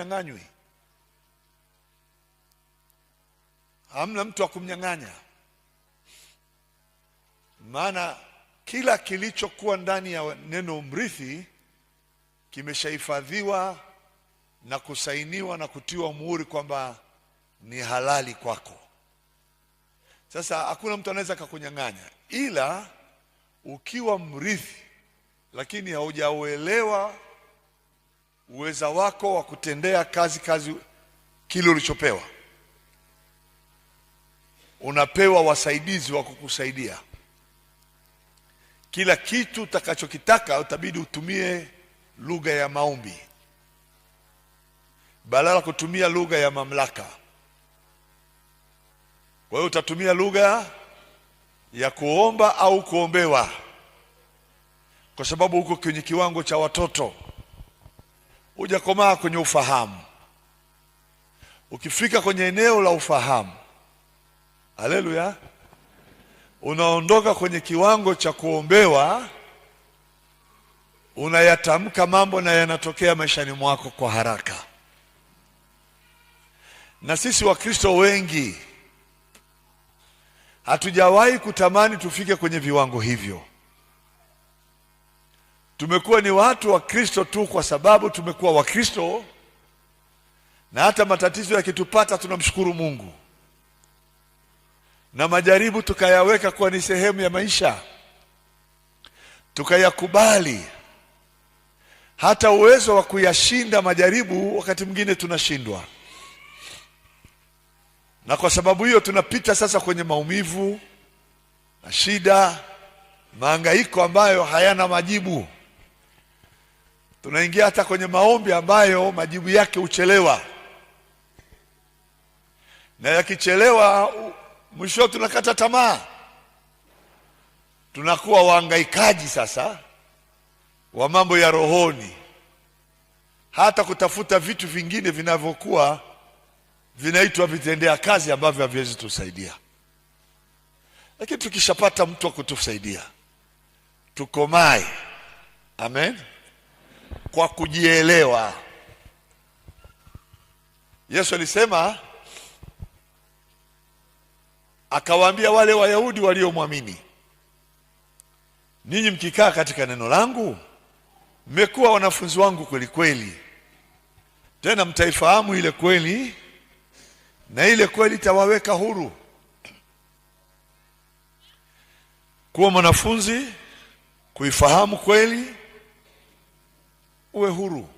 Nyang'anywi, hamna mtu wa kumnyang'anya, maana kila kilichokuwa ndani ya neno mrithi kimeshahifadhiwa na kusainiwa na kutiwa muhuri kwamba ni halali kwako. Sasa hakuna mtu anaweza akakunyang'anya, ila ukiwa mrithi lakini haujauelewa uweza wako wa kutendea kazi kile ulichopewa, unapewa wasaidizi wa kukusaidia. Kila kitu utakachokitaka utabidi utumie lugha ya maombi badala kutumia lugha ya mamlaka. Kwa hiyo utatumia lugha ya kuomba au kuombewa, kwa sababu uko kwenye kiwango cha watoto, hujakomaa kwenye ufahamu. Ukifika kwenye eneo la ufahamu, haleluya, unaondoka kwenye kiwango cha kuombewa, unayatamka mambo na yanatokea maishani mwako kwa haraka. Na sisi Wakristo wengi hatujawahi kutamani tufike kwenye viwango hivyo. Tumekuwa ni watu wa Kristo tu kwa sababu tumekuwa Wakristo, na hata matatizo yakitupata tunamshukuru Mungu, na majaribu tukayaweka kuwa ni sehemu ya maisha, tukayakubali. Hata uwezo wa kuyashinda majaribu wakati mwingine tunashindwa, na kwa sababu hiyo tunapita sasa kwenye maumivu na shida, mahangaiko ambayo hayana majibu. Tunaingia hata kwenye maombi ambayo majibu yake huchelewa, na yakichelewa mwisho tunakata tamaa, tunakuwa wahangaikaji sasa wa mambo ya rohoni, hata kutafuta vitu vingine vinavyokuwa vinaitwa vitendea kazi ambavyo haviwezi tusaidia. Lakini tukishapata mtu wa kutusaidia tukomae, amen, kwa kujielewa. Yesu alisema, akawaambia wale Wayahudi waliomwamini, ninyi mkikaa katika neno langu mmekuwa wanafunzi wangu kweli kweli, tena mtaifahamu ile kweli, na ile kweli itawaweka huru. Kuwa mwanafunzi, kuifahamu kweli, uwe huru.